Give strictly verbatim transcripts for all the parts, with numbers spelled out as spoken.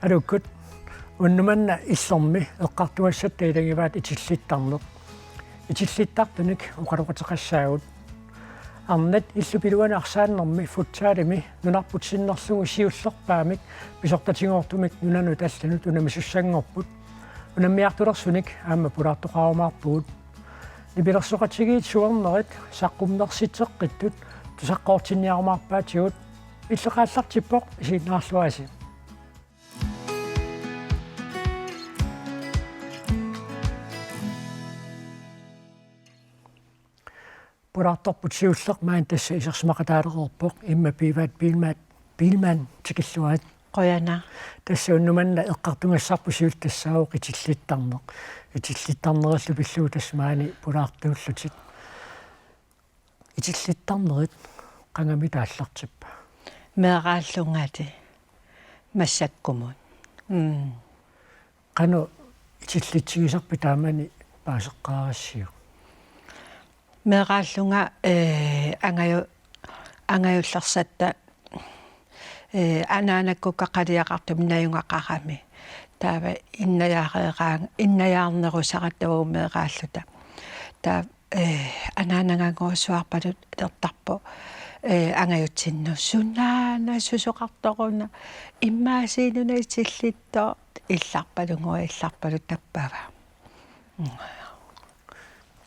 Aluukkut, unnuk manna Illermi eqqartugassatta ilagivaat Itillittarneq. Itillittartunik oqaloqateqassaagut. Arnat illup iluani arsaannermi futsalimi nunarput sinnerlugu siullerpaamik pisortatigoortumik nunanut allanut unammisussanngorput. Unammiartulersunik aamma pulaartoqarumaarpugut. Nipilersoqatigiit suernerit saqqummersitseqqittut tusaqqoortinniarumaarpaatigut. Illeqaallartippoq, isiginnaarluarisi. Pulaartorput siulleq maani tassa isersimaqataalereerpoq, Emma Pivaat Biilmann, Biilmann tikilluarit. Qujanaq. Tassa unnuk manna eqqartugassarput siulleq tassaavoq Itillittarneq. Itillittarnerillu pillugu tassa maani pulaartuullutit. Itillittarnerit qangamita aallartippa? Meeraallungalu massakkumut. Mm. Qanoq itillitsigisarpit taamani paaseqqaarassiuk? Meeraallunga, eh, angaju-, angajullersatta, eh, anaanakkukka qaliaqartumik najugaqarami. Taava innajaareeraanga, innajaarnerusaratta uagut meeraalluta. Taava, eh, anaanagangorsuarpalulertarpoq, eh, angajutsinnut: Sunaana susoqartoruna, immaasiinuna itillittoq, illarpalugu, illarpalu tappava.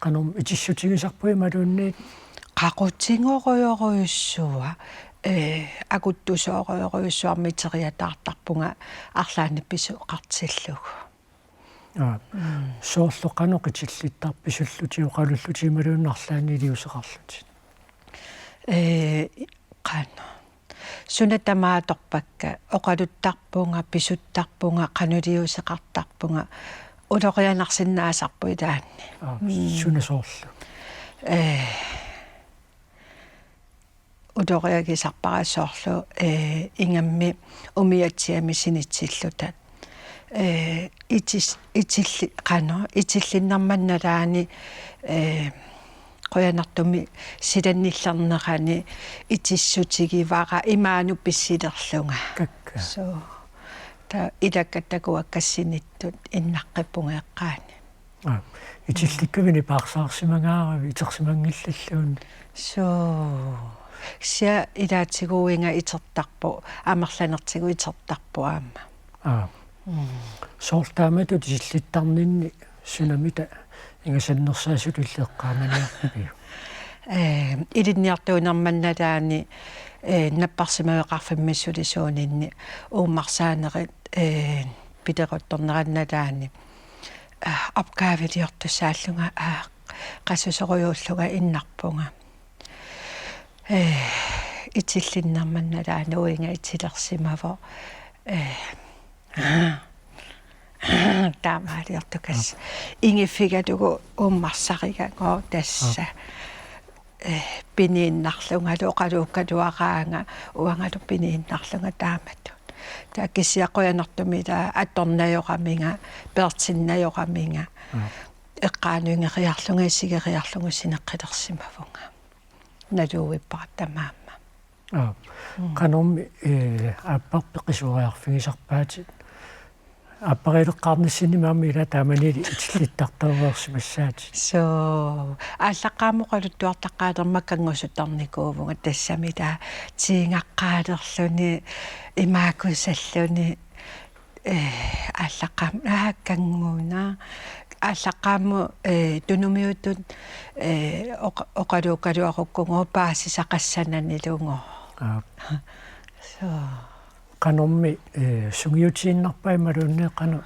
Qanormi itissutigisarput imaluunniit? Qaqutigoorujorujussuaq, eh, akuttusoorujorujussuarmik iteriataartarpunga arlaannik pisoqartillugu. Aa. Mm. Soorlu qanoq itillittarpit, pisullutit, oqalullutit imaluunniit arlaannik iliuuseqarlutit? Eh, qanoq. Suna tamaat atorpakka, oqaluttarpunga, pisuttarpunga, qanoq iliuuseqartarpunga, ulorianarsinnaasarpoq ilaanni. Aa, mm. Suna soorlu? Eh, uloriagisarpara soorlu, eh, ingammik umiatsiamik sinitsilluta. Eh, itis-, itilli-, qanoq, itillinnermata nalaani, eh, qujanartumik silannillernerani itissutigivara imaanut pissilerlunga. Kakkaak. Soo. Taava ilakkat takuakkat sinittut innaqqippunga eqqaani. Aa, itillikkavit nipaarsaarsimagaaravit, itersimanngillalluunniit? Soo. Kisianni ilaatigut uiga itertarpoq, amerlanertigut itertarpoq aamma. Aa. Mm. Soorlu taamatut itillittarninni sunamita ingasannersaasutut eqqaamaniarpiuk? Eh, ilinniartuunermata nalaani, eh, napparsimaveqarfimmi sulisuuninni uummarsaanerit, eh, pileruttornerata nalaani, ah, opgaveliortussaallunga, ah, qasusorujuullunga innarpunga. Eh, itillinnermata nalaani uiga itilersimavoq. Eh, taamaaliortukas. Aap. Ingiffigalugu uummarsarigagooq tassa. Aap. Eh, piniinnarlungalu oqaluukkaluaraanga uangalu piniinnarlunga taamatut. Taava kisianni qujanartumik ilaa atornajoraminga, peertinnajoraminga. Aap. Eqqaanut ingeriarlunga, isigeriarlunga sineqqilersimavunga. Naluvippara tamaammat. Aap. Mm. Qanormi, eh, aappara peqisuariarfigisarpaatit? Aapparileqqaarnissinni aamma ilaa taamanili itillittartaruarsimassaatit. Soo, aallaqqaammut oqaluttuartaqqaalermat kanngusuttarnikuuvunga, tassami taava tiingaqqaalerluni, imaakkusalluni, eh, aallaqqaam-, aa, kannguna. Aallaqqaammut, eh, tunumiutut, eh, oqa-, oqaluukkaluarukku paasisaqassananilugooq. Aap. Soo. Qanormi, eh, sungiutiinnarpa imaluunniit qanoq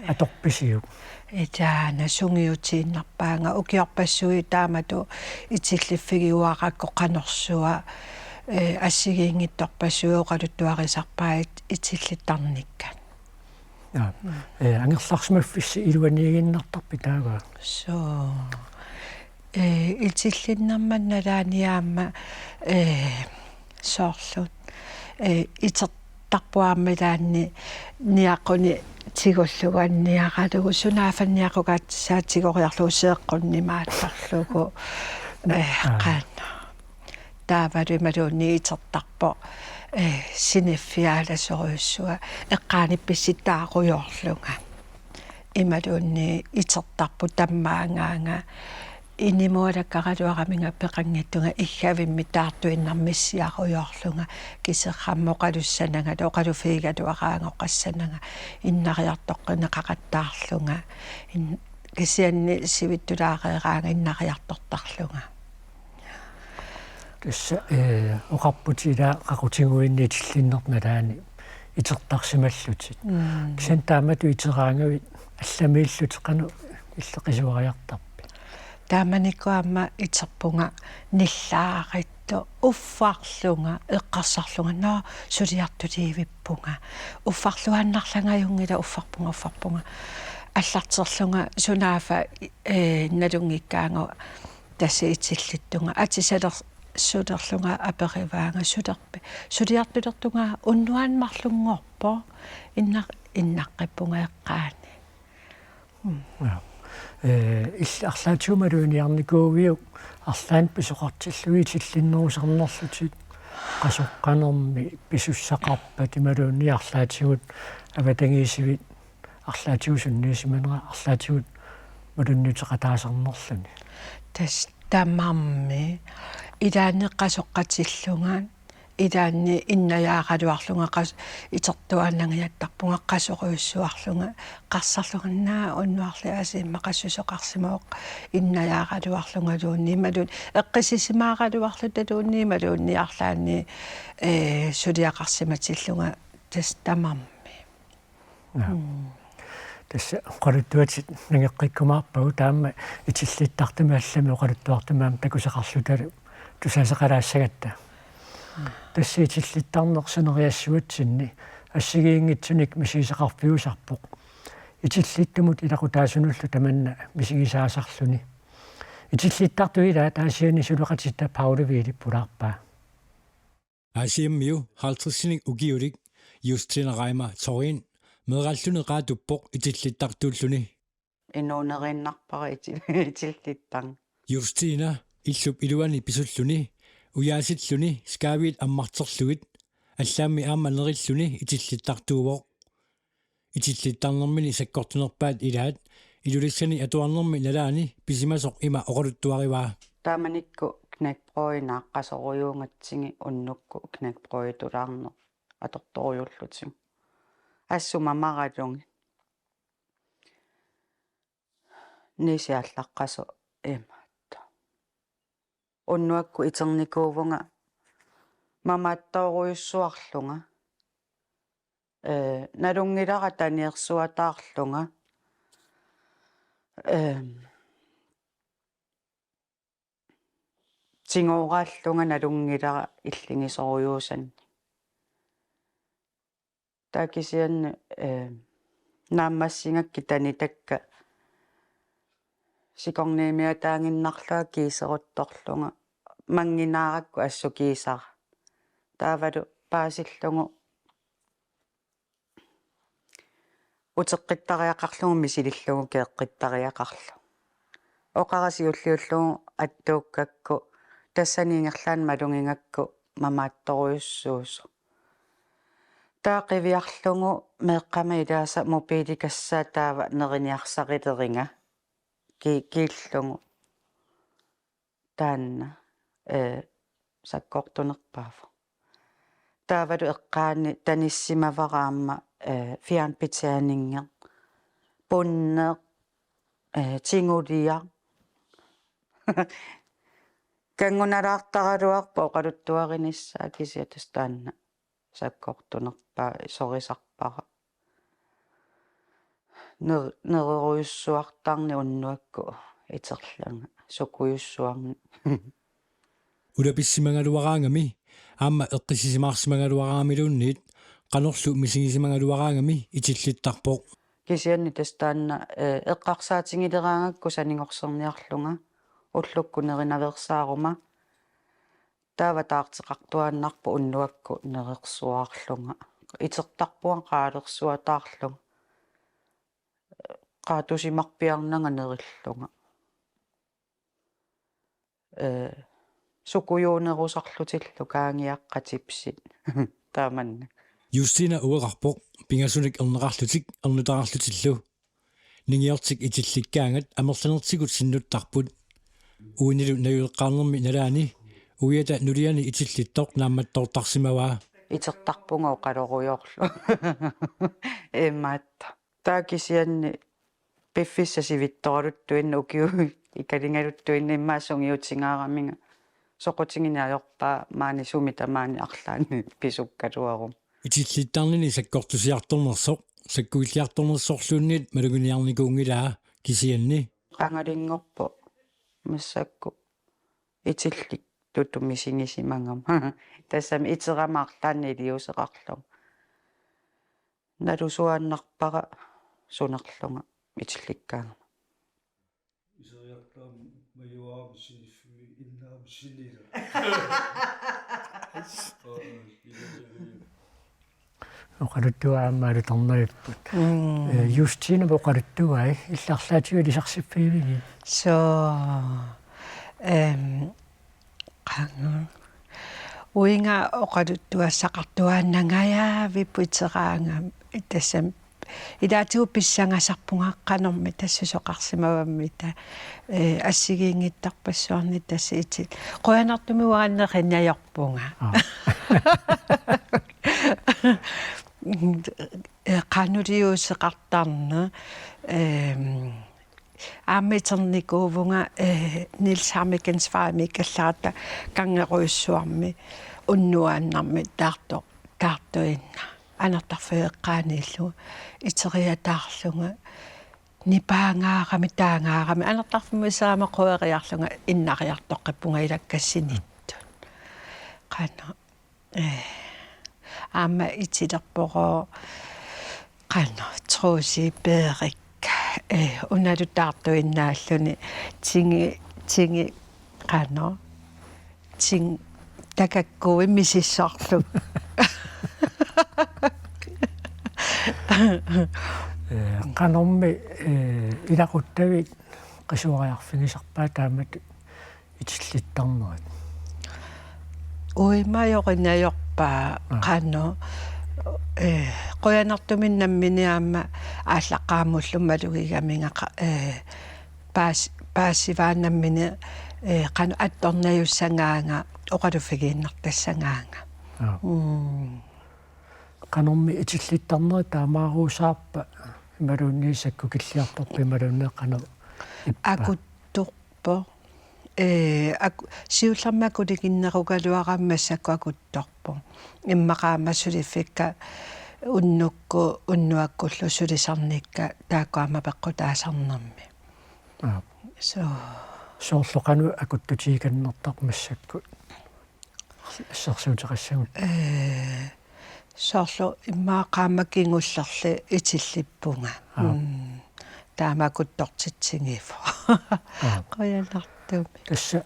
atorpisiuk? Itaana sungiutiinnarpaanga, ukiorpassuit taamatut itilliffigiuarakku qanorsuaq, eh, assigiinngitsorpassuit oqaluttuarisarpaat itillittarnikkat. Aap. Mm. Eh, angerlarsimaffissi iluaniiginnartarpit taava? Soo. Eh, itillinnermata nalaani aamma, eh, soorlu, eh, itertarpoq aamma ilaanni niaqqunik tigullugu anniaralugu, sunaaffa niaqqukaatitaat tigoriarlugu seeqqunnimaattorlugu. Eh, aap. Qanoq. Taavalu imaluunniit itertarpoq, eh, siniffiaalasorujussuaq eqqaani pissitaarujoorlunga. Imaluunniit itertarpoq tammaagaanga inimualakkaraluaraminga peqanngitsunga iggavimmi taartuinnarmissiarujoorlunga, kiserrammi oqalussananga, oqalufigigaluaraanga oqassananga, innariartoqqineqaqattaarlunga, in-, kisianni sivittulaareeraanga innariartortarlunga. Tassa, eh, oqarputit ilaa qaqutiguinni itillinnerput nalaani itertarsimallutit. Mm. Kisianni taamatut iteraangavit allamiillutit qanoq illit qisuariartarpit? Taamanikkut aamma iterpunga nillaarittoq uffarlunga eqqarsarlunga, nå, suliartuliivippunga. Uffarluaannarlangajunngilaq, uffarpunga, uffarpunga. Allarterlunga sunaaffa, eh, nalunngikkaangat tassa itillittunga. Atisaler-, sulerlunga aperivaanga sulerpi. Suliartulertunga unnuaannarlunngorpoq. Inna-, innaqqippunga eqqaani. Mm. Ja. Eh, il-, arlaatigut maluginiarnikuuviuk arlaannik pisoqartillugit itillinnerusarnerlutit, qasoqqanermi pisussaqarpat imaluunniit arlaatigut avatangiisivit arlaatigut sunniisimanera arlaatigut malunniuteqataasarnerluni? Tassa tamarmik ilaanni qasoqqatillunga, ilaanni innajaaraluarlunga qas-, itertuaannangiattarpunga qasorujussuarlunga, eqqarsarlunga, naa, unnuarli aasiit maqassuseqarsimavoq, innajaaraluarlungaluunniit imaluunniit eqqissisimaaraluarlutaluunniit imaluunniit arlaanni, eh, suliaqarsimatillunga, tassa tamarmik. Ja. Mm. Tassa oqaluttuatit nangeqqikkumaarpagut taama itillittartumi allami oqaluttuartumi aamma takusaqarlutalu tusaaseqalaassagatta. Mm. Tassa itillittarneq sineriassuatsinni assigiinngitsunik misigisaqarfiusarpoq. Itillittumut ilaqutaasunullu tamanna misigisaasarluni. Itillittartut ilaat Aasianni suleqatitta Pauli Wille pulaarpaa. Aasiammiu halvtredsinik ukiulik Justine Reimer Thorin meeraalluni qaatuppoq itillittartuulluni. Inuuneriinnarpara iti-, itillittarneq. Justine illup iluani pisulluni, ujaasilluni, skaaviit ammarterlugit, allaammi aamma nerilluni itillittartuuvoq. Itillittarnermini sakkortunerpaat ilaat Ilulissani atuarnermi nalaani pisimasoq ima oqaluttuarivaa. Taamanikkut knækbrødinaaqqasorujuugatsigit unnukkut knækbrøditulaarneq atortorujuullutigu. Assut mamaralugit. Nisiallaqqasoq imaattoq. Unnuakkut iternikuuvunga mamaattorujussuarlunga. Eh, nalunngilara taniorsuataarlunga. Ehm, tigooraallunga nalunngilara illigisorujuusannik. Taava kisianni, eh, naammassigakkit tanitakka sikorniimiataaginnarlunga kiiseruttorlunga mannginaarakku assut kiisara. Taavalu paasillugu uteqqittariaqarlugu misilillugu keeqqittariaqarlugu. Oqarasi ulliullugu attuukkakku tassani ingerlaannaq malugigakku mamaattorujussuusoq. Taava qiviarlugu meeqqama ilaasa mobiilikassaa taava neriniarsarileriga ki-, kiillugu. Taanna, eh, sakkortunerpaavoq. Taavalu eqqaani tanissimavara aamma, eh, fjernbetjeningi, punneq, eh, tiguliaq. Kanngunalaartaraluarpoq oqaluttuarinissaa kisianni tassa taanna sakkortunerpaa sorisarpara. Ner-, nererujussuartarneq unnuakkut iterlunga, sukujussuarneq. Ulapissimagaluaraangami aamma eqqissisimaarsimagaluaraangamiluunniit qanorlu misigisimagaluaraangami itillittarpoq. Kisianni tassa taanna, eh, eqqarsaatigileraangakku sanigorserniarlunga ullukkut nerinaveersaaruma. Taava taarteqartuaannarpoq unnuakkut nerersuarlunga. Itertarpunga qaalersuataarlunga. Qaatusimarpiarnanga nerillunga. Eh, sukujuunerusarlutillu kaagiaqqat tipsit taamanna. Justina ueqarpoq pingasunik erneqarlutik ernutaqarlutillu. Ningiortik itillikkaangat amerlanertigut sinnuttarput. Uinilu najuleqqaarnermi nalaani uiata nuliani itillittoq naammattoortarsimavaa. Itertarpunga oqalorujoorlu. Imaattoq. Taava kisianni piffissaq sivitsoraluttuinnaq ukiut ikaligaluttuinnaq immaqa sungiutingaaraminga soqutigineq ajorpaa maani sumi tamaani arlaanni pisukkaluaruma. Itillittarnini sakkortusiartornersoq sakkuilliartornersorluunniit maluginiarnikuunngilaa kisianni. Qangalinngorpoq massakkut itillittutut misigisimagama. Tassami iterama arlaannik iliuuseqarlunga. Nalusuaannarpara sunerlunga itillikkaangama. Iseriartaarmat majuarami siniffimmi innaami sinila. Oqaluttuaq aamma alutornavipput. Ee, Justina oqaluttuai illarlaatigut ilisarsiffigivigit? Soo. Ehm, qanga. Uinga oqaluttuassaqartuaannangajavippoq iteraangama. Tassami ilaatigut pissangasarpunga qanormi tassa susoqarsimavammita. Ee, assigiinngitsorpassuarnik tassa itit. Qujanartumik uanga nerineq ajorpunga. Aa. Ee, qanorluunniit susoqartarneq, ehm, aamma iternikuuvunga, ee, Niels Hemmingsvejimik kallarata Kangerujussuarmi unnuaannarmi taarto-, taartuinnaq. Anartarfik eqqaaniillugu iteriataarlunga nipaangaarami taangaarami anartarfimmut iserama queriarlunga innariartoqqippunga ilakka sinittut. Qanoq, ee, aamma itilerpoq qanoq Truusi Peerik, ee, unalu taartuinnaalluni tingi, tingi qanoq. Ting takakkuit misissorlu. Ee, qanormi, ee, ilaquttavit qisuariarfigisarpaat taamatut itillittarnerit? Uimajorinajorpaa. Aa. Qanoq, ee, qujanartumik nammineq aamma aallaqqaammullu malugigaminga qa-, ee, paas-, paasivaa nammineq, ee, qanoq attornajussagaanga oqaluffigiinnartassagaanga. Aa. Mm. Qanormi itillittarnerit taamaarusaarpa imaluunniit sakkukilliartorpa imaluunniit qanoq ippa? Akuttorpoq. Ee, aku-, siullermik akuliginnerugaluarama massakkut akuttorpoq. Immaqa aamma suliffikka unnukkut unnuakkullu sulisarnikka taakku aamma peqqutaasarnermi. Aap. Soo. Soorlu qanoq akuttutigikannertarpa massakkut? Assersuuteqassagut. Ee, soorlu immaqa aamma kingullerli itillippunga. Aap. Mm. Taama akuttortitsigivoq. Aap. Qujanartumik. Tassa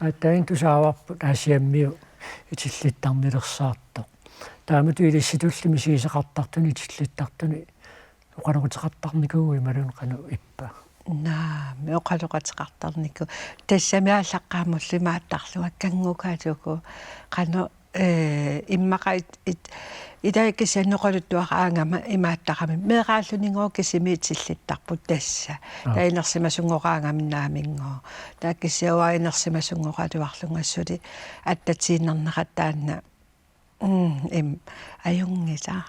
aatsaat tusaavarput Aasiammiut itillittarnilersaartoq. Taamatut ilissitulli misigisaqartartuni itillittartuni oqaloqateqartarnikuuit imaluunniit qanoq ippa? Naamik, oqaloqateqartarnikuuvoq. Tassami aallaqqaammullu imaattarlunga kanngukalugu. Qanoq, ee, immaqa it-, it-, ilaa kisianni oqaluttuaraangama imaattarami. Meeraallunigooq kisimi itillittarput tassa. Aa. Taava inersimasugooraangami naamigooq. Taava kisianni uanga inersimasugooraluarlunga suli attatiinnarnera taanna. Mm, im, ajunngilaq.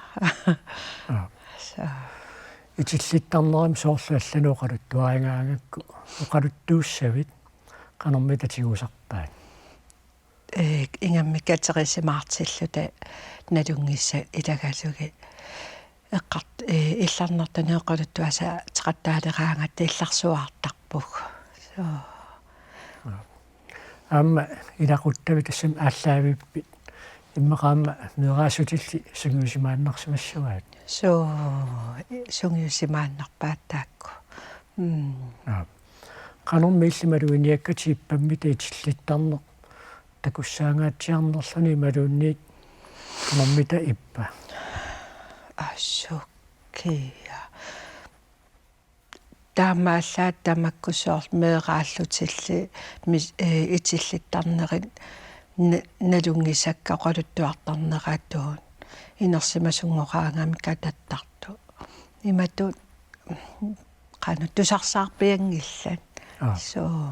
Aa. Soo. Itillittarnermi soorlu allanut oqaluttuarigaangakku oqaluttuussavit qanormita tigusarpaat? Ee, ingammik katerisimaartilluta nalunngissat ilagalugit. Eqqart-, ee, illarnartunik oqaluttuassaqattaaleraangatta illarsuaartarpugut. Soo. Aamma ilaquttavit tassami aallaavippit. Immaqa aamma meeraassutilli sungiusimaannarsimassavaat. Soo, sungiusimaannarpaat taakku. Mm. Aap. Qanormi illit maluginiakkatit ippammita itillittarneq takussaangaatsiarnerluni imaluunniit qanormita ippa? Assukkia. taamaallaat tamakku soorlu meeraallutilli mis-, ee, itillittarnerit na-, nalunngisakka oqaluttuartarneratuut inersimasunngoraangamik katattartut. Imatut qanoq tusarsaarpianngillat. Aa. Soo.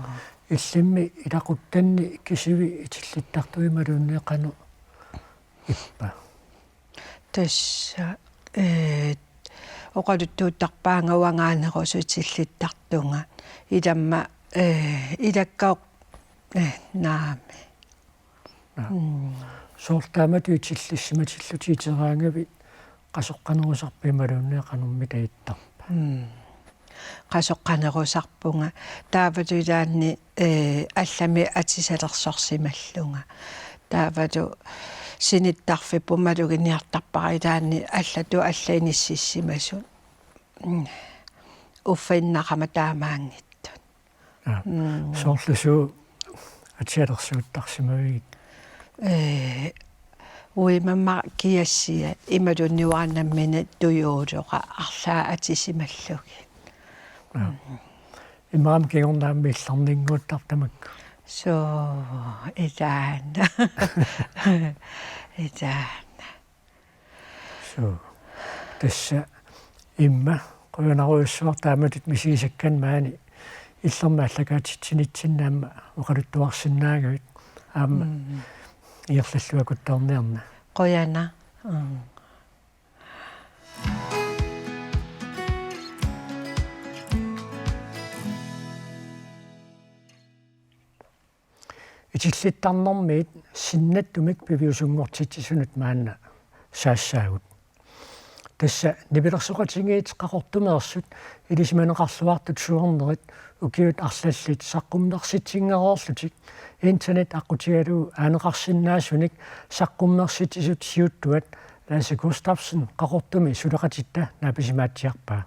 Illimmi ilaquttanni kisiat itillittartut imaluunniit qanoq ippa? Tassa, ee, oqaluttuuttarpaanga uangaanerusoq itillittartunga. Ilamma, ee, ilakka, ee, naamik. Aa. Mm. Soorlu taamatut itillissimatillutit iteraangavit qasoqqanerusarpa imaluunniit qanormita ittarpa? Mm. Qasoqqanerusarpunga. Taavalu ilaanni, ee, allamik atisalersorsimallunga. Taavalu sinittarfipput maluginiartarpara ilaanni allatut allat inississimasut. Mm. Uffa innarama taamaanngitsut. Aa. Mm. Soorlu suut atisalersuuttarsimavigit? Ee, uimamaa kiassia imaluunniit uanga nammineq tujuuloqa arlaat atisimallugit. Aa. Mm. Imaammat kingorna aamma illarninnguuttartut tamakku. Soo, ilaana. Ilaana. Suu. Tassa immaqa qujanarujussuaq taamatut misigisakkannik maani illermi aallakaatitsinitsinni aamma oqaluttuarsinnaagavit aamma. Mm. Ingerlalluakkuttorniarna. Qujanaq. Mm. Itillittarnermiit sinnattumik piviusunngortitsisunut maanna saassaagut. Tassa nipilersoqatigiit Qaqortumeersut ilisimaneqarluartut suernerit ukiut arlallit saqqummersitsinngikkaluarlutik internet aqqutigalugu aaneqarsinnaasunik saqqummersitsisut siuttuat Lasse Gustafsen Qaqortumi suleqatitta naapisimaatsiarpaa.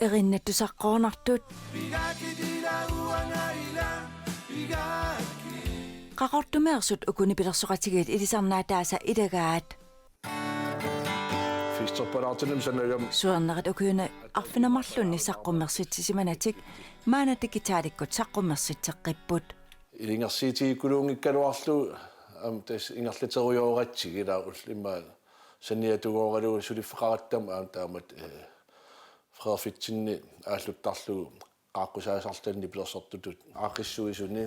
Erinnattusaqqoornartut. Qaqortumeersut uku nipilersoqatigiit ilisarnaataasa ilagaat. Fiisterpalaartinnim sanagam. Suernerit ukiuni arfineq-marlunni saqqummersitsisimanatik maanna digitalikkut saqqummersitseqqipput. Ilungersuutigikkuluunngikkaluarlugu aamma tassa ingerlaterujooratsigit ilaa ullut immaqa saniatigooralugu suliffeqaratta aamma taamatut, ee, frederfitsinni aalluttarlugu qaaqqusaasarluni nipilersortutut aaqqissuisuni,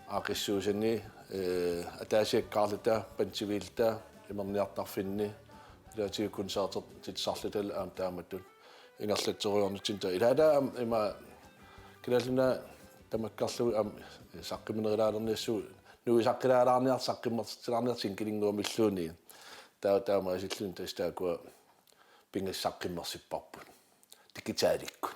aaqqissuisuni, ee, ataasiakkaarluta, Pansiviilluta, imerniartarfinni, ilaatigut koncertertitsisarluta aamma taamatut ingerlaterujoornitsinni taava. Ilaata aamma ima Kalaallit Nunaat tamakkerlugu aamma saqqumminerulaarniassaaq, nuisaqqilaalaarniartoq saqqummersitsilaarniartoq singilinnguamilluunniit. Taava taamaasilluni tassa taakkua pingasut saqqummersipparput. Digitalikkut.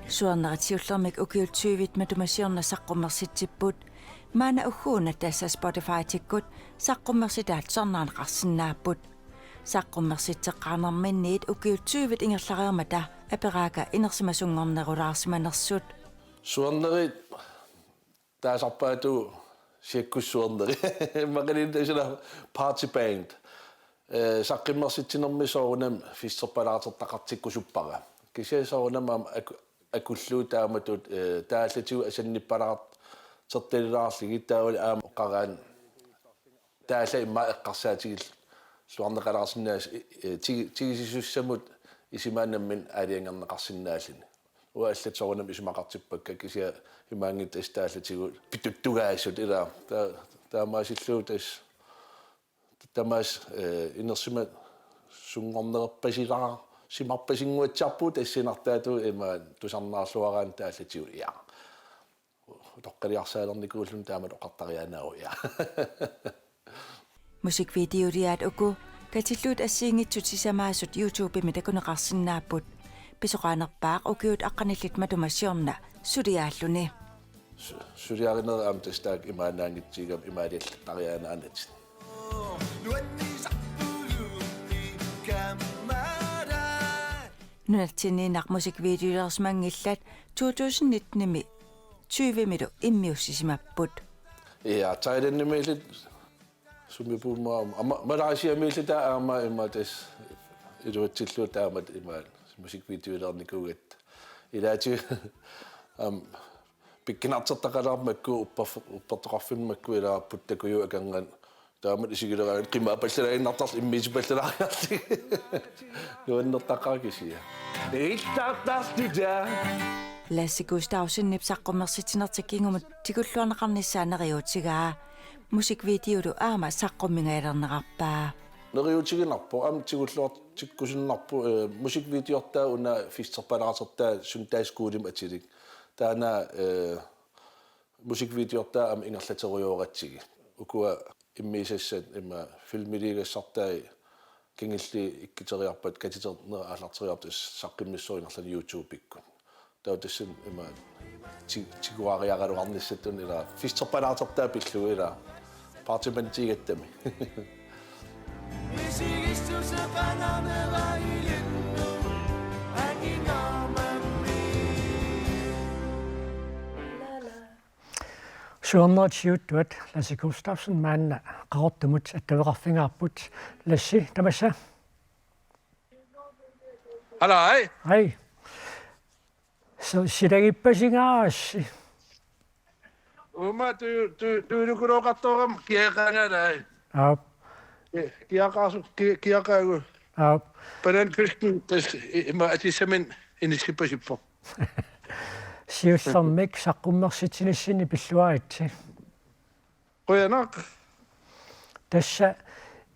Suernerit siullermik ukiut tyvit matuma siorna saqqummersitsipput. Maanna ugguuna tassa Spotifytikkut saqqummersitaat tusarnaarneqarsinnaapput. Saqqummersitseqqaarnerminniit ukiut tyvit ingerlareermata aperaakka inersimasunngornerulaarsimanersut. Suernerit taasarpaatigut siakkussuernerit. Immaqaluunniit tassa party band. Ee, saqqummersitsinermi soorunami fiisterpalaartortaqartikkusuppara. Kisianni soorunami aamma aku-, akullugu taamatut, ee, taallatigut asannippalaartortalilaarlugit taavalu aamma oqaraanni taallat immaqa eqqarsaatigilluarneqalaarsinnaasoq, ee, tigi-, tigusissussamut isumaat nammineq aalajangerneqarsinnaalluni. Uanga allat soorunami isumaqartippakka kisianni imaanngitsoq tassa taallatigut pituttugaasut ilaa. Ta-, taamaasillugu tassa tamaasa, ee, inersimasunngornerpasilaarsimarpasinnguatsiarpugut tassunartaatigut ima tusarnaarluaraanni taallatigut, ja. Utoqqaliarsaalernikuulluni taamatut oqartariaannaavoq, ja. Musikvideoliaat uku katillugit assigiinngitsut sisamaasut YouTubemi takuneqarsinnaapput. Pisoqaanerpaaq ukiut aqqanillit matuma siorna suliaalluni. Su-, suliarinerit aamma tassa taakku imaannaanngitsigami imaaliallattariaannaanatik. Nunatsinniinnaq musikvideolersimanngillat to tusind nitten-imi tyvemilu immiussisimapput. Ja, Thailandimiilluta sumipuummaa aamma Malaysiamiilluta aamma imma tassa iluatsillugu taamatut imma musikvideoleernikuugatta. Ilaatigut aamma pikkunartortaqalaarput makku upper-, uppertoqarfimmut makku ilaa puttakujuit akornanni. Taamatut isigileraangat qimaapallalaaginnartarluni immiussipallalaariarlugit. Nuannertaqaaq kisianni. Illartartuta. Lasse Gustafsenip saqqummersitsinertik kingumut tigulluarneqarnissaa neriuutigaa. Musikvideolu aamma saqqummiigajalernerarpaa. Neriuutiginarpoq, aamma tigulluartikkusunnarpoq, eh, musikvideortaa una festerpalaartortaa Sundagsskolemut atilik. Taanna, eh, musikvideortaa aamma ingerlaterujooratsigit. Ukua immiussassat imma filmiliigassartai kingulliit ikkuteriarpat katiternerat aallarteriarpat saqqummissoq ingerlaneq YouTubekkut. Taava tassani imma ti-, tiguariaraluarnissatsinnut ilaa festerpalaartortaa pillugu ilaa partymandigattami. Suornerisiuttuat Lasse Gustafsen maanna Qaqortumut attaveqarfigaarput. Lasse, tamassa. Hallo, hej. Hej. Så silagippasigaassi. Uuma tu, tu, tu, tuinukulooqartoorama kiaqaangalai. Aap. Ki-, kiaqaasu-, ki-, kiaqaagu. Aap. Banankysten tassa i-, imma atissaminnik inissippasippoq. Siullermik saqqummersitsinissinni pilluaritsi. Qujanaq. Tassa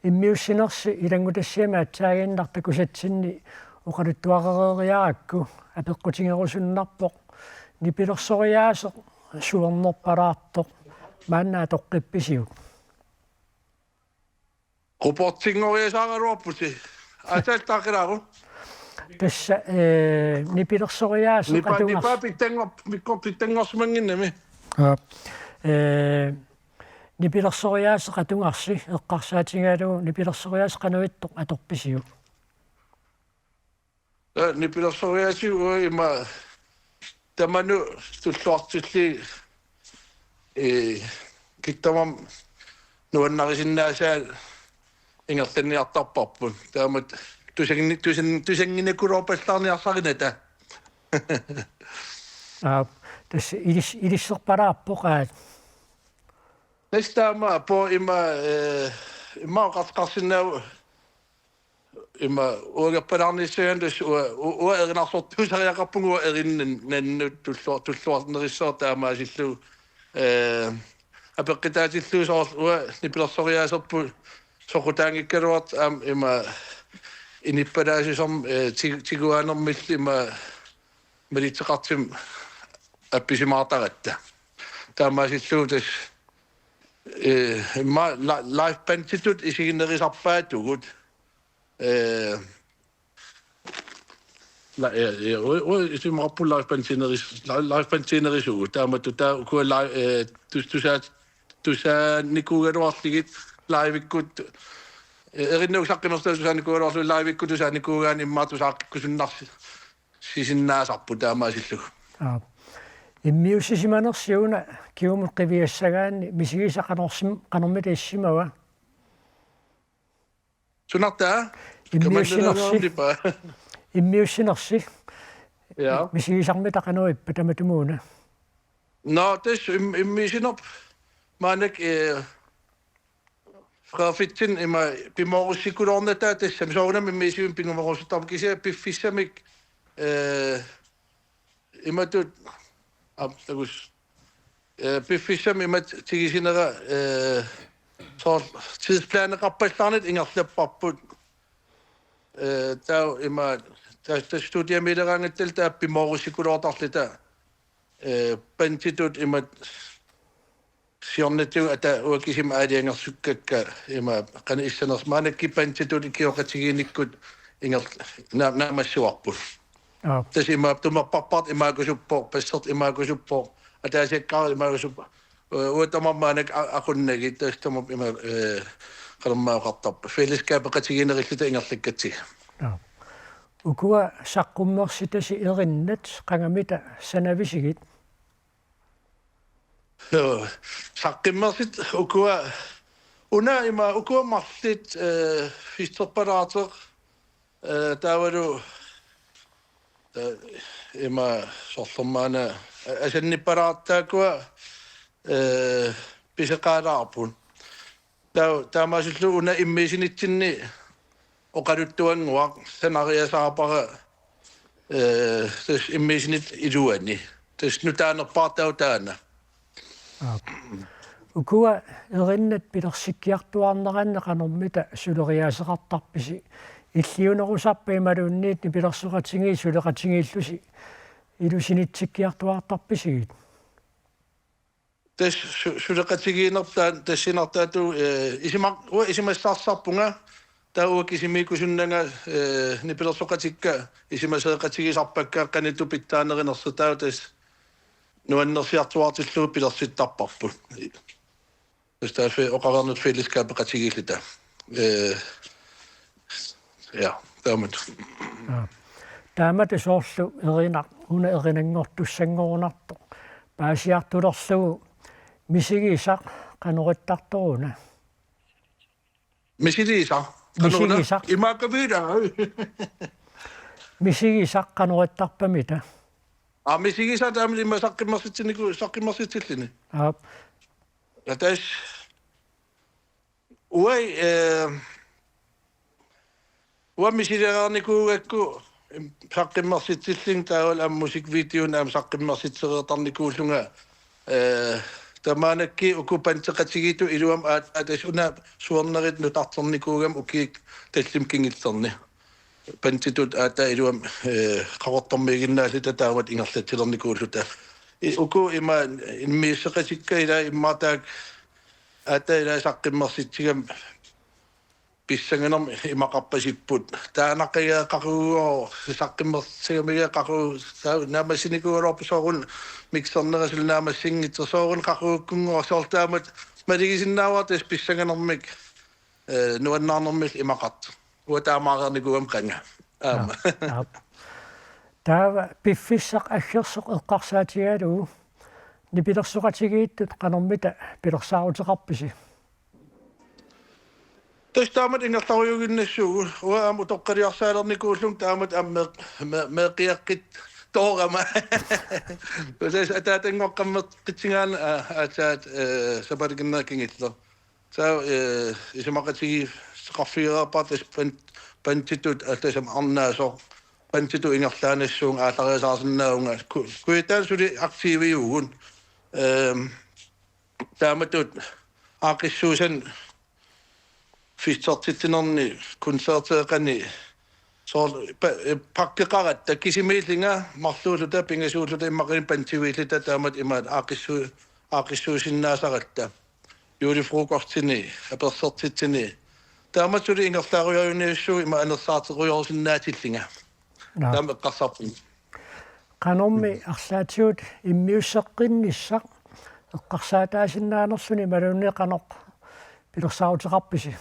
immiussinersi ilanngutassiami aatsaaginnaq takusatsinni oqaluttuarereeriarakku apeqqutigerusunnarpoq nipilersoriaaseq suornerpalaartoq maanna atoqqippisiuk? Robotinngoriasaaraluarpusi. Aatsaat taakilaaru. Tassa, eh, nipilersoriaaseq nipa, atugarsi. Nipa pitsanngor-, mikko pitsanngorsimannginnami. Aap. Eh, nipilersoriaaseq atugarsi eqqarsaatigalugu nipilersoriaaseq qanoq ittoq atorpisiuk? Eh, nipilersoriaaseq uanga imma tamanut tulluartillugit, eh, kiktamam nuannarisinnaasaa ingerlanniartarparput. Taamatut tusangi-, tusan-, tusanginikuloorpallaarniarsarinata. Aap, tassa ilis-, ilisserpalaarpoq aat. Tassa taamaappoq imma, eh, imma oqartoqarsinnaavoq imma uangerpalaarnissagaanni tassa ua-, u-, uanga erinarsortuusariaqarpunga uanga erinannut tulluar-, tulluarnerussaaq taamaasillugu, eh, apeqqutaatillugu soorlu uanga nipilersoriaaserput soqutaanngikkaluartoq aamma imma inuppalaassusermik, eh, ti-, tiguaanermillu imma malitseqartumik appisimaartaratta. Taamaasillugu tassa, eh, imma li-, livebanditut isiginerusarpaatigut. Eh, la-, eh, eh, u-, u-, isumaqarpunga livebandineris-, li-, livebandinerisagut. Taamatut taava ukua li-, eh, tus-, tusaat-, tusaanikuugaluarlugit livekkut, eh, erinnagu saqqummersitaa tusaanikuugaluarlugu livekkut tusaanikuugaanni imma tusaaqqikkusunnarsi-, sisinnaasarput taamaasillugu. Aap. Immiussisimanersi una kingumut qiviassagaanni misigisaq qanorsim-, qanormita issimava? Sunartaa? Immiussinersi. Kamannereernipa? Immiussinersi. Ja. Misigisarmita qanoq ippa tamatumuuna? Nå, tassa im-, immiussinerput maannakkut, eh, Fredericia imma pimoorussikkuluarnataa tassami soorunami immiussivimmi pimoorussuttarpoq kisianni piffissamik, eh, imatut, aap, takuss-, eh, piffissamik imatut tigusinera, eh, soorlu tidsplaneqarpallaarnata ingerlapparput. Eh, taava imma, tassa, tassa studiamiileraangattalu taava pimoorussikkuluartarluta, eh, banditut imatut siornatigut ata uanga kisimik aalajangersukkakka imma qanoq issanersoq maannakkut banditut ikioqatigiinnikkut inger-, na-, naammassivarput. Aap. Tassa imma tumerparpartut imaakkusuppoq, bassertut imaakkusuppoq, ataasiakkaat imaakkusuppoq. U-, uanga tamarmik maannakkut a-, aqunnagit tassa tamarmik imma, eh, qanormaa oqartarput. Fællesskabeqatigiinnerilluta ingerlakkatsigit. Aap. Ukua saqqummersitasi erinnat qangamita sanavisigit? Joo, saqqummersit ukua, una ima ukua marluk, eh, fisterpalaartoq, eh, taavalu, eh, ima soorlu maanna, eh, asannippalaartoq taakkua, eh, pisoqalaarput. Taa-, taamaasillugu una immiussinitsinni oqaluttuannguaq sanariasaarpara, eh, tassa immiussinerup iluani. Tassa nutaanerpaartaavoq taanna. Aap. Ukua erinnat pilersikkiartuaarneranni qanormita suleriaaseqartarpisi? Illiunerusarpa imaluunniit nipilersoqatigiit suleqatigiillusi ilusinitsikkiartuaartarpisigit? Tassa su-, suleqatigiinnerput taanna tassunartaatut, eh, isumaq-, uanga isumassarsarpunga, taava uanga kisimiikkusunnanga, eh, nipilersoqatikka isumaseeqatigisarpakka qanoq pitsaanerunersoq, taava tassa nuannersiartuaartillugu pilersittarparput. Tassa taava fe-, oqarnera fællesskabeqatigiilluta. Eh, ja, taamatut. Aa. Taamatut soorlu erinaq, una erinanngortussanngorunartoq paasiartulerlugu misigisaq qanoq ittartoruna? Misigisaq? Qanoq una? Misigisaq. Imaakkaviila? Misigisaq qanoq ittarpamita? Aa, misigisaq taama ima saqqummersitsinnikuuara, saqqummersitsilluni. Aap. Ja tassa uanga, eh, uanga misiligaarnikuugakku saqqummersitsillunga taavalu aamma musikvideonik aamma saqqummersitsisoqartarnikuullunga, eh, tamaannakkut uku bandeqatigiittut iluamik aat-, aatsaat una suernerit nutarternikuugamik ukiut tallimat kingullerni. Banditut aatsaat iluamik, eh, Qaqortormiiginnaalluta taamatut ingerlatsilernikuulluta. I-, uku ima immiusseqatikka ilaa immaqa taakku aatsaat ilaa saqqummersitsigamik pissanganermik imaqarpasipput. Taanna qaa qaqugu saqqummersigamiga qaqugu sa-, naammassinikuugaluarpoq soorunami mixernera suli naammassinngitsoq soorunami qaqugukkunngooq soorlu taamatut malugisinnaavara tassa pissanganermik, eh, nuannaarnermillu imaqartoq. Uanga taamaareernikuugama qanga. Aamma. Aap, aap. Taava piffissaq aggersoq eqqarsaatigalugu nipilersoqatigiittut qanormita pilersaaruteqarpisi? Tassa taamatut ingerlarujuinnassuugut, uanga aamma utoqqaliarsaalernikuullunga taamatut aamma meeq-, me-, meeqqiaqqittoorama. Tassa ataatanngorneqartigigaanni, aa, aatsaat, eh, sapaatip akunneri kingulleq. Taava, eh, isumaqatigiisseqarfigereerpara tassa ban-, banditut, aa, tassami arnaasoq, banditut ingerlaannassuunga aallariasaarsinnaavunga. Ku-, kujataani suli aktiiviuvugut. Ehm, taamatut aaqqissuussani festertitsinerni, koncerteqarnerni, soorlu pa-, eh, pakkeqaratta, kisimiillunga marluulluta, pingasuulluta, immaqaluunniit bandiviilluta, taamatut imaat aaqqissu-, aaqqissuussinnaasaratta. Julefrokostini, apersortitsini. Taamatut suli ingerlarujoorujussuuvoq ima anersaarterujoorsinnaatillunga. Naa. Taama eqqarsarpunga. Qanormi arlaatigut immiusseqqinnissaq eqqarsaataasinnaanerluni imaluunniit qanoq pilersaaruteqarpisi?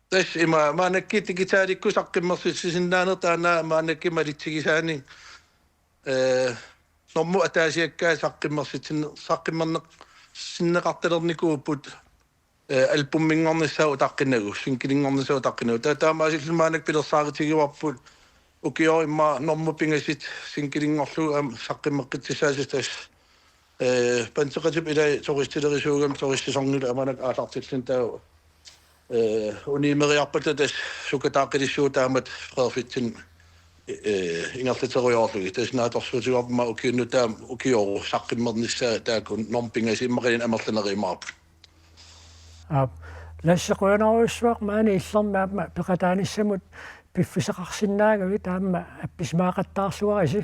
Tassa ima maannakkut digitalikkut saqqummersitsisinnaaneq taanna maannakkut malitsigisaanik, eh, normut ataasiakkaat saqqummersitsin-, saqqummerneq-, sinneqartalernikuupput, eh, albuminngornissaa utaqqinagu, singilinngornissaa utaqqinagu. Ta-, taamaasilluni maannakkut pilersaarutigivarput ukioq immaqa normut pingasut singilinngorlugu aamma saqqummeqqittussaasut tassa, eh, bandeqatip ilai turistilerisuugami turistisæsonip aamma aallartilluni taava, eh, uniimeriarpata tassa sukataaqqilissuu taamatut freerfitsinni, eh, ingerlaterujoorlugit. Tassa naatsorsuutigaarput aamma ukiup nutaami ukioru saqqummernissaa taakku normut pingasut immaqaluunniit amerlanerujumaarput. Aap, Lasse, qujanarujussuaq maani Illermi aamma peqataanissamut piffissaqarsinnaagavit, aamma appisimaaqattaarluarisi.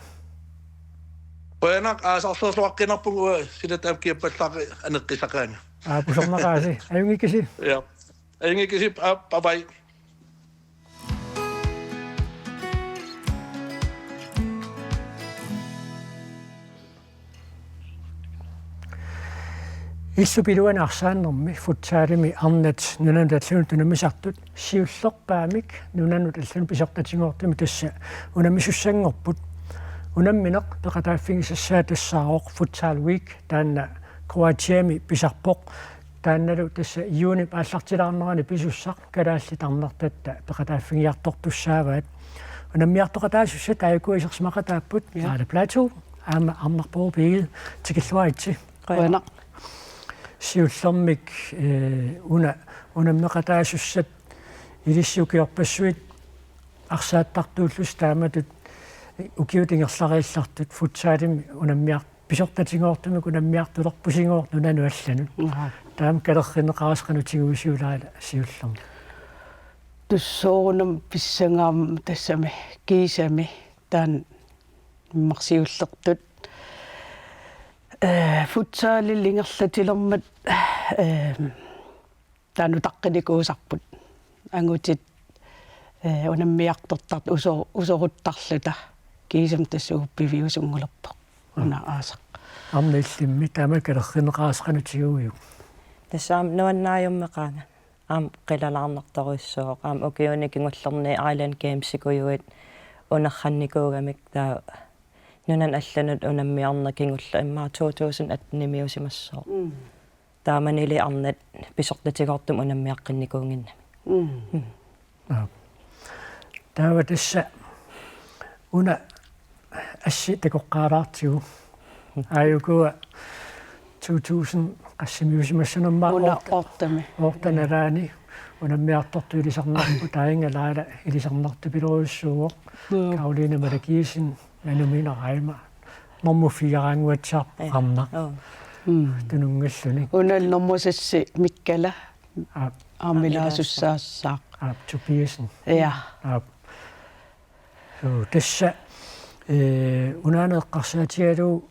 Qujanaq, aasarsiorluaqqinarpunga, uanga sila taama kiappallaaqi aneqqisaqaanga. Aap, usornaqaasi. Ajunngikkisi. Ja. Ajunngikkisi, aap, bye bye. Illup iluani arsaannermi futsalimi arnat nunanut allanut unammisartut siullerpaamik nunanut allanut pisortatigoortumik tassa unammisussanngorput. Unammineq peqataaffigisassaa tassaavoq Futsal Week, taanna Kroatiami pisarpoq. Taannalu tassa juunip aallartilaarnerani pisussaq kalaallit arnartatta peqataaffigiartortussaavaat. Unammiartoqataasussat aajuku isersimaqataapput. Ja. Aala Platou aamma Arnarpoq Egede, tikilluaritsi. Qujanaq. Siullermik, eh, una unammeqataasussat ilissi ukiorpassuit arsaattartuullusi taamatut ukiut ingerlariallartut futsalimi unammiar-, pisortatigoortumik unammiartulerpusigoortut nunanut allanut. Aha. Taama kalerrinneqarasi qanoq tiguisiuk Laila siullermik? Tassa soorunami pissangaarmat tassami kiisami taanna immaqa siullertut, eh, futsalillu ingerlatilermat, eh, taanna utaqqinikuusarput. Angutit, eh, unammiartortartut uso-, usoruttarluta kiisami tassa uagut piviusunngulerpoq. Mm. Una aasaq. Arnat illimmi taama kalerrinneqarasi qanoq tiguiuk? Tassa aamma nuannaajummeqaanga. Aamma qilalaarnartorujussuuvoq. Aamma ukiuni kingullerni Island Gamesikujuit unerrannikuugamik taava nunanut allanut unammiarneq kingulleq immaqa to tusind attenimiusimassooq. Mm. Taamanili arnat pisortatigoortumik unammiaqqinnikuunnginnami. Mm. Mm. Aap. Taava tassa una assi takoqqaalaartigu. Aajuku to tusind qassimiusimassanerma una otte-, ottemi. Otte nalaani unammiartortut ilisarnarput, taanna Laila ilisarnartupilorujussuuvoq. Joo. Karoline Malakissen, Nanu Miina Reimer. Nummer fire-raannguatsiarpoq. Ja. Arnaq. Joo. Mm. Tununngilluni. Una nummer seks Mikkala. Aap. Aamma ilaasussaassaaq. Aap, Tobiassen. Ja. Aap. Suu, tassa, eh, unaana eqqarsaatigalugu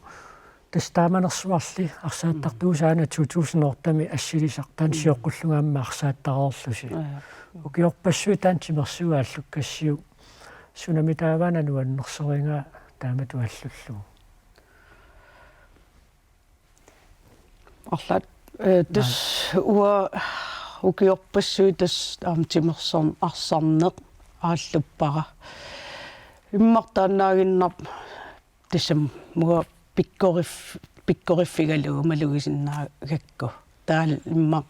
tassa taamanersuarli arsaattartuusaana to tusind otte-mi assilisaq taanna. Mm. Sioqqullunga aamma arsaattareerlusi. Ja. Ukiorpassuit taanna timersuit aallukkassiuk sunami taava nuannersorigaa taamatut aallullugu? Arlaat, eh, tassa uanga ukiorpassuit tassa aamma timersorneq arsarneq aalluppara. Immaqa taannaaginnarpoq tassami uanga pikkorif-, pikkoriffigalugu malugisinnaagakku. Taava immaqa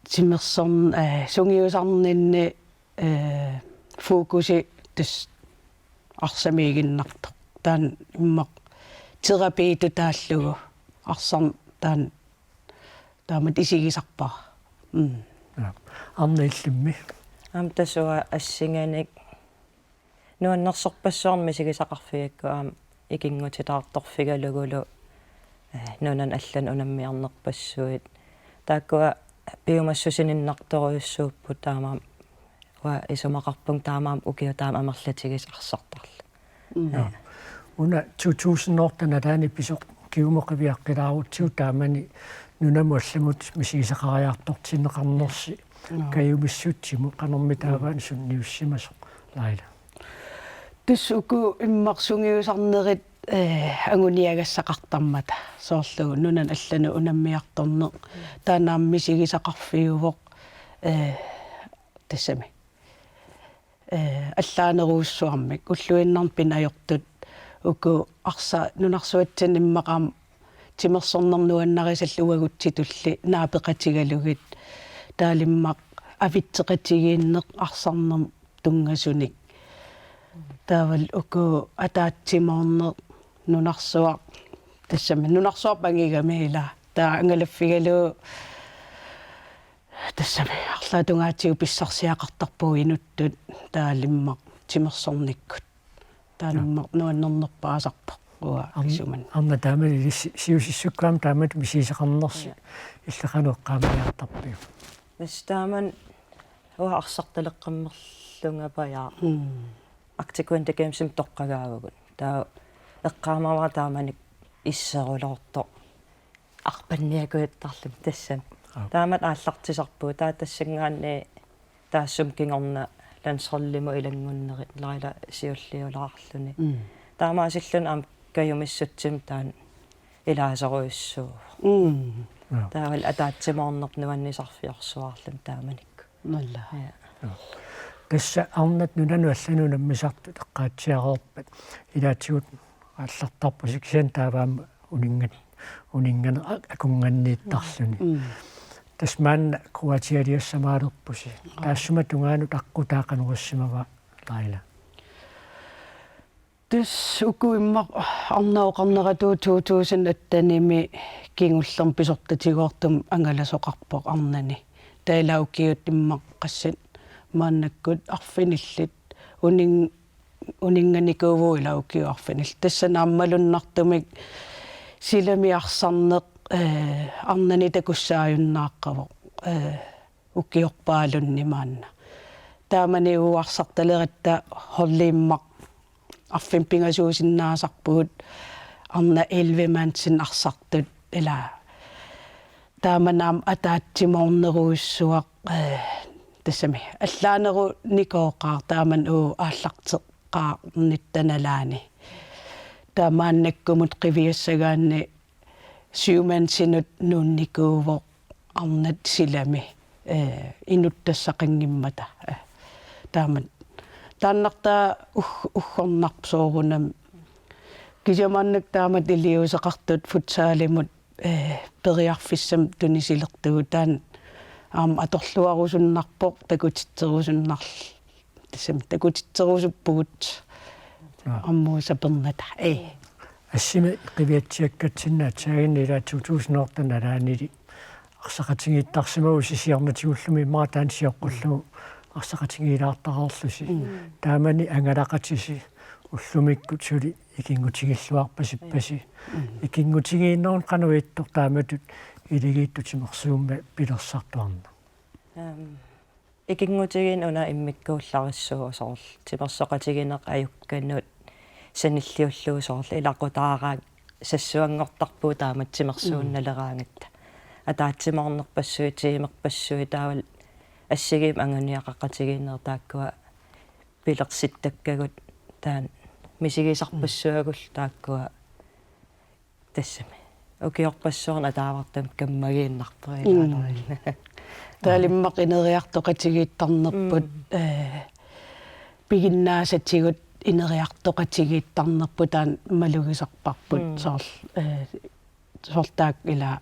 timersorn-, eh, sungiusarninni eh, fokusi tassa arsamiiginnartoq. Taanna immaqa terapiitut taallugu arsarneq taanna taamatut isigisarpara. Mm. Ja. Arnat illimmi? Aamma tassa uanga assinganik nuannersorpassuarnik misigisaqarfigakku aamma ikinngutitaartorfigalugulu, eh, nunanut allanut unammiarnerpassuit. Taakkua piumassusininnartorujussuupput taamaammat uanga isumaqarpunga taamaammat ukiut taama amerlatigisut arsartarlugit. Mm. Ja. Una to tusind otte nalaani pisoq kingumut qiviaqqilaarutsigu taamani nunamut allamut misigisaqariartortinneqarnersi. Ja. Kajumissutsimut qanormi taavaana sunniussimasoq, Laila? Tassa uku immaqa sungiusarnerit, eh, anguniagassaqartarmata. Soorlu nunanut allanut unammiartorneq. Taanna aamma misigisaqarfiuvoq, eh, tassami. Eh, allaanerujussuarmik ulluinnarni pinajortut uku arsa-, nunarsuatsinni immaqa aamma timersorneq nuannarisallit uagutsitulli naapeqatigalugit taavalu immaqa avitseqatigiinneq arsarnermut tunngasunik. Taavalu uku ataatsimoorneq nunarsuaq tassami nunarsuarput angigami ila. Taava angalaffigalugu tassami arlaat tungaatigut pissarsiaqartarpugut inuttut taavalu immaqa timersornikkut. Taanna immaqa nuannernerpaasarpoq uanga. Arn-, isumanni. Arnat taamani ilissi siusissukkut aamma taamatut misigisaqarnersi. Ja. Illit qanoq eqqaamaniartarpiuk? Tassa taamani uanga arsartaleqqammerlungapajaaq. Mm. Arctic Winter Gamesimi toqqagaavagut. Taava eqqaamavara taamani isseruloortoq arpanniakujuttarluni tassani. Aap. Taamatut aallartisarpugut, taava tassanngaanniit taassuma kingorna landsholdimut ilanngunnerit Laila siulliulaarluni. Mm. Taamaasilluni aamma kajumissutsimik taanna ilaasorujussuuvoq. Mm. Aap. Taavalu ataatsimoorneq nuannisarfiorsuarluni taamanikkut. Nalla. Ja. Joo. Tassa arnat nunanut allanut unammisartut eqqaatsiareerpat ilaatigut aallartarpusi, kisianni taava aamma uninngan-, uninnganeq a-, akunnganniittarluni. Mm. Tassa maanna Kroatialiassamaalerpusi. Aa. Taassuma tungaanut aqqutaa qanoq issimava, Laila? Tassa uku immaqa arnat oqarneratut to tusind attenimi kingullermi pisortatigoortumik angalasoqarpoq arnani. Taava ila ukiut immaqa qassini maannakkut arfinillit unin-, uninnganikuuvugut ila ukiut arfinillit. Tassani aamma malunnartumik silami arsarneq, eh, arnani takussaajunnaaqqavoq, eh, ukiorpaalunni maanna. Taamani uagut arsartaleratta holdit immaqa arfineq-pingasuusinnaasarpugut, arnat elleve mandsinnut arsartut, ila taamani aamma ataatsimoornerujussuaq, eh, tassami allaanerunikooqaaq taamani uagut aallarteqqaarnitta nalaani. Taava maannakkumut qiviassagaanni syv mandsinut nuunnikuuvoq arnat silami, eh, inuttassaqanngimmata, eh, taamak. Taannartaa ug-, uggornarpoq soorunami. Kisianni maannakkut taamatut iliuuseqartut futsalimut, eh, periarfissamik tunisilertugut, taanna aamma atorluarusunnarpoq, takutitserusunnarl-, tassami takutitserusuppugut. Aa. Aamma sapernata. Ee. Assimi qiviatsiakkatsinni aatsaaginnaq ila to tusind otte nalaanili arsaqatigiittarsimavusi siornatigullumi, immaqa taanna sioqqullugu arsaqatigiilaartareerlusi. Mm. Taamani angalaqatisi ullumikkut suli ikinngutigilluarpasippasi. Mm. Ikinngutigiinnermut qanoq ittoq taamatut iligiittut timersuummik pilersartuarneq? Aam, ikinngutigiinneq una immikkuullarissuuvoq, soorlu timersoqatigiinneq ajukkanut sanilliullugu, soorlu ilaqutaaraangat sassuanngortarpugut taamatut timersuunnaleraangatta. Mm. Ataatsimoornerpassuit, tiimerpassuit, taavalu assigiimmik anguniagaqatigiinnerit taakkua pilersittakkagut, taanna misigisarpassuagullu taakkua tassami ukiorpassuarni ataavartumik kammagiinnarpoq. Mm. Ilaalluarina. Taava immaqa ineriartoqatigiittarnerput, mm, eh, piginnaasatigut ineriartoqatigiittarnerput taanna malugisarparput. Mm. Soorlu, eh, soorlu taakku ila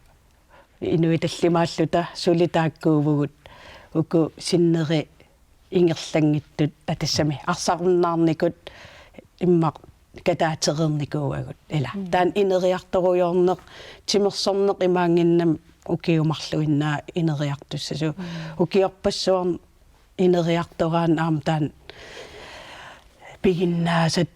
inuit tallimaalluta suli taakkuuvugut uku sinneri ingerlanngitsut, aa, tassami arsarunnaarnikut immaqa kataatereernikuuagut ila. Mm. Taanna ineriartorujoorneq, timersorneq imaanngimmat ukiut marluinnaat ineriartussasugut. Mm. Ukiorpassuarni ineriartoraanni aamma taanna piginnaasat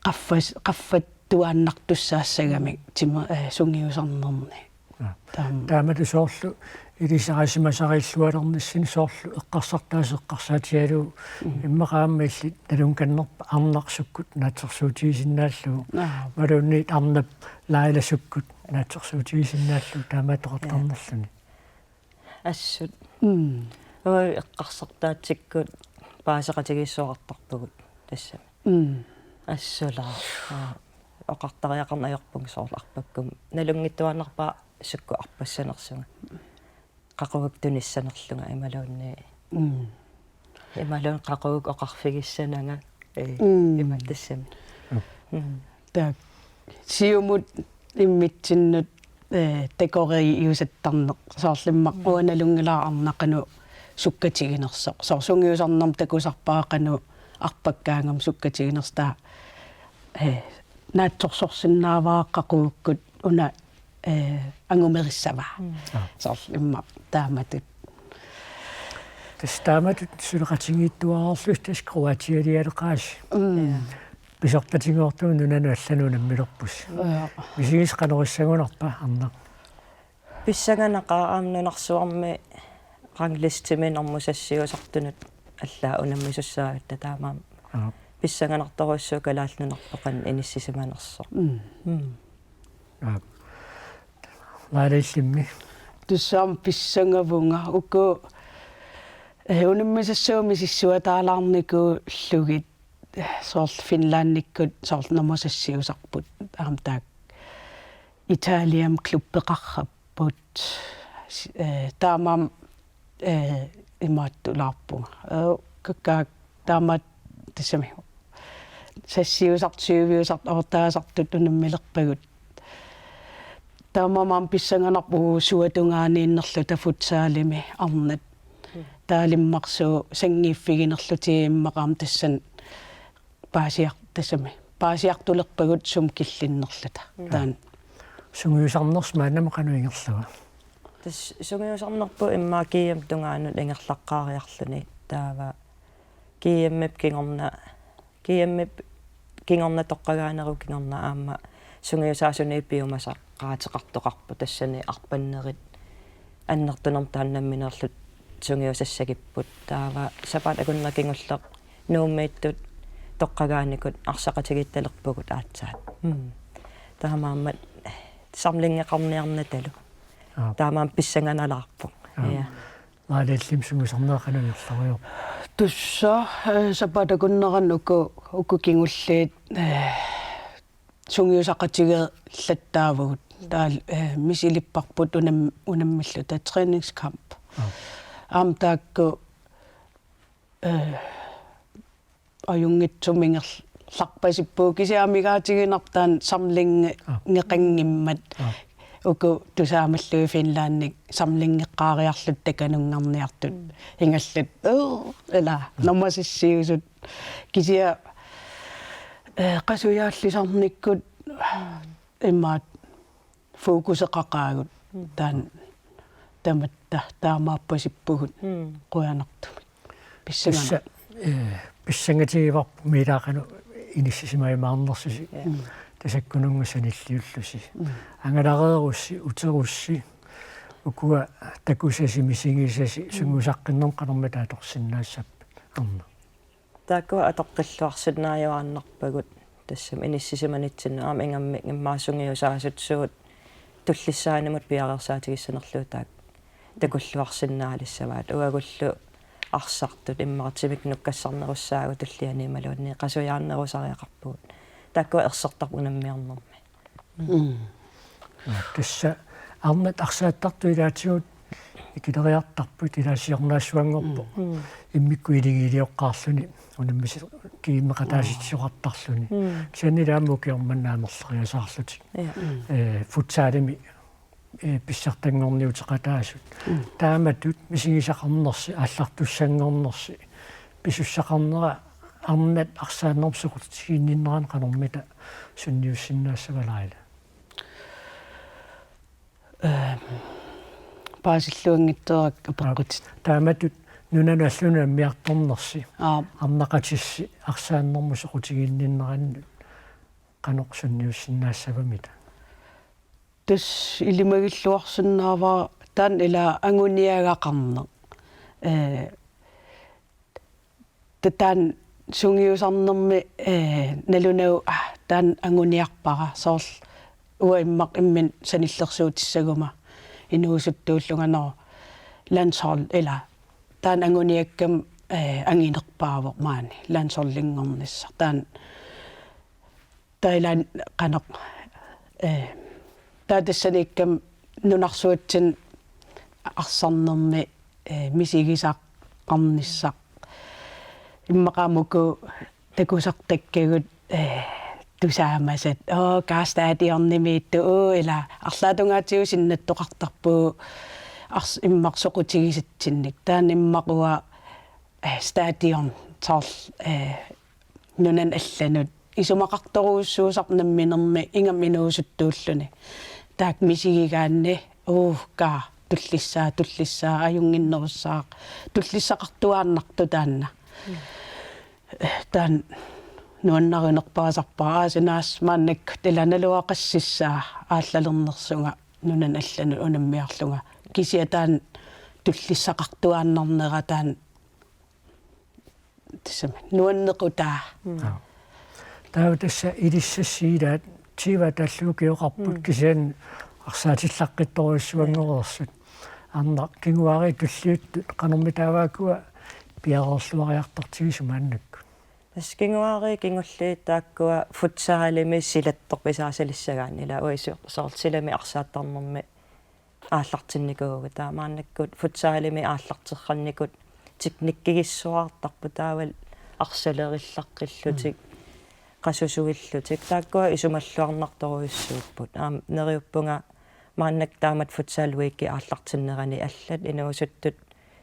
qaffas-, qaffattuaannartussaassagamik, mm, tima-, eh, sungiusarnerni. Aa. Taam-. Taamatut soorlu ilisarisimasarilluarnissinni soorlu eqqarsartaaseq eqqarsaatigalugu, mm, immaqa aamma illit nalunngilarput arnaq sukkut naatsorsuutigisinnaallugu. Aa. Imaluunniit arnap Laila sukkut naatsorsuutigisinnaallugu taamaattoqartarnerluni. Assut. Mm. Ui, eqqarsartaatsikkut paaseqatigiissuaqartarpugut tassami. Mm. Assut ila. Aa, oqartariaqarneq ajorpunga soorlu arpakkummi. Nalunngittuaannarpara sukkut arpassanersunga. Qaqugu tunissanerlunga imaluunniit. Mm. Imaluunniit qaqugu oqarfigissananga. Ee, mm, ima tassami. Mm. Mm. Taakku. Siumut immitsinnut, eh, takoriiusattarneq. Soorlu immaqa, mm, uanga nalunngilara arnaq qanoq sukkatiginersoq. Soorlu sungiusarnermut takusarpara qanoq arpakkaangama sukkatiginersoq, taava, eh, naatsorsorsinnaavara qaqugukkut una, eh, angumerissavaa. Mm. Aa. Soorlu immaqa taamatut. Tassa taamatut suleqatigiittuararlusi tassa Kroatialialeqaasi. Mm. Ja. Pisortatigoortugut nunanut allanut unammilerpusi. Ja. Misigisat qanoq issagunarpa arnaq? Pissanganaqaaq, aamma nunarsuarmi ranglistimi normu sassiusartunut allaat unammisussaagatta, taamaammat. Aap. Pissanganartorujussuuvoq Kalaallit Nunaat qanoq inissisimanersoq. Mm. Mm. Aap. Laila, illimmi? Tassa aamma pissangavunga uku, eh, unammisassagutta misissuataalaarnikuullugit, eh, soorlu Finlandikkut soorlu normu sassiusarput, aamma taakku Italiami klubbeqarput. S-, eh, taamaammat, eh, imaattulaarpunga. Eh, kakkaak taamaat tassami sassiusartut, syviusartut, ottaasartut unammilerpagut. Taamaammat pissanganarpoq suatungaaniinnerluta futsalimi arnat. Taava immaqa sanngiiffiginerlutigit immaqa aamma tassani paasiar-, tassami paasiartulerpagut sumut killinnerluta. Taanna. Sungiusarnersi maannamut qanoq ingerlava? Tassa sungiusarnerput immaqa G M-ip tungaanut ingerlaqqaariarluni taava G M-ip kingorna, G M-ip kingorna toqqagaanerup kingorna aamma sungiusaasuniit piumasaqaateqartoqarpoq tassani arpannerit annertunermik taanna nammineerlutik sungiusassagipput taava sapaatip akunnera kingulleq Nuummiittut toqqagaanikut arsaqatigiittalerpugut aatsaat. Mm. Taamaammat samlingeqarniarnatalu. Aap. Taamaammat pissanganalaarpoq. Aap. Ja. Laalillim sungiusarnera qanoq ingerlaviuk? Tassa, eh, sapaatip akunnerani uku, uku kingulliit, eh, sungiusaqatigiillattaavugut. Taava, eh, misilipparput unam-, unammilluta træningskamp. Aap. Aamma taakku, eh, ajunngitsumik ingerlarpasippugut kisianni amigaatiginarpoq taanna samlinge-, Aap. ngeqanngimmat. Aap. Uku tusaamallugit Finlandimi samlingeqqaariarlutik takanungarniartut ingallutik. Uu, ila, namasissiusut. Kisianni, eh, qasujaallisarnikkut imaattoq fokuseqaqaagut taanna tamatta taamaappasippugut qujanartumik. Pissanganaq. Tassa, eh, pissangatigivarput miilaaqanu inissisimajumaarnersusi. Ja. Mm. Tasakkununnga sanilliullusi. Mm. Angalareerussi, uterussi, ukua takusasi, misigisasi, sungiusaqqinnernut qanormita atorsinnaassapput? Arnaq. Taakkua atoqqilluarsinnaajuaannarpagut tassami inissisimanitsinni aamma ingammik immaqa sungiusaasut suut tullissaanimut piareersaatigissanerlugu taakku takulluarsinnaalissavaat uagullu arsartut immaqa timik nukkassarnerussaagut tullianiimmaluunniit qasujaarnerusariaqarpugut taakkua ersertarput unammiarnermi. Mm. Tassa arnat arsaattartut ilaatigut ikileriartarput ilaasiornaassuanngorpoq. Mm. Immikkut iligiilioqqaarluni unammisut kiimmeqataasitsisoqartarluni. Mm. Kisianni ilaammi ukioq manna amerleriasaarlutik. Ja. Eh, futsalimi, eh, pissartanngorniuteqataasut. Mm. Taamatut misigisaqarnersi, aallartussanngornersi, pisussaqarnera arnat arsaannermut soqutigiinninnerannut qanormita sunniussinnaassava Laila? Ehm, paasilluanngitsoorpara apeqqutit. Taamatut nunanut allanut unammiartornersi. Aap. Arnaqatissi arsaannermut soqutigiinninnerannut qanoq sunniussinnaassavamita? Tassa ilimagilluarsinnaavara taanna ila anguniagaqarneq. Eh, ta-, taanna sungiusarnermi, eh, nalunagu, ah, taanna anguniarpara soorlu uanga immaqa imminut sanillersuutissaguma inuusuttuullunga, nå, landshold ila taanna anguniakkama, eh, anginerpaavoq maani landsholdinngornissaq. Taanna taava ila qanoq, eh, taava tassaniikkama nunarsuatsinni arsarnermi, eh, misigisaqarnissaq. Immaqa aamma uku takusartakkagut, eh, tusaamasat. Oo, kaa stadionimiittut, oo, ila arlaatungaatigut sinnattoqartarpugut ars-, immaqa soqutigisatsinnik. Taanna immaqa uanga, eh, stadion, soorlu, eh, nunanut allanut isumaqartorujussuusarpoq namminermi ingammik inuusuttuulluni. Taakku misigigaanni, uu, kaa, tullissaa, tullissaa, ajunnginnerussaaq, tullissaqartuaannartoq taanna. Mm. Taanna nuannarinerpaasarpara, aasiit naas maannakkut ila naluara qassissaa aallalernersunga nunanut allanut unammiarlunga. Kisianni taanna tullissaqartuaannarnera taanna tassami nuannequtaa. Mm. Aap. Taava tassa ilissassiilaat tyve taallugu ukioqarput. Mm. Kisianni arsaatillaqqittorujussuanngoreersut. Arnaq, kinguaariit tulliuttut qanormitaava ukua piareerluariartortigisut maannakkut? Tassa kinguaariit kingulliit taakkua futsalimi silattorpisaassalissagaanni ila uisu soorlu silami arsaattarnermi aallartinnikuuvugut. Taava maannakkut futsalimi aallarterrannikut teknikkigissuartarput taavalu arsalerillaqqillutik, mm, qasusuillutik. Taakkua isumalluarnartorujussuupput. Aamma neriuppunga Maannakkut taamatut Futsal Weeki aallartinnerani allat inuusuttut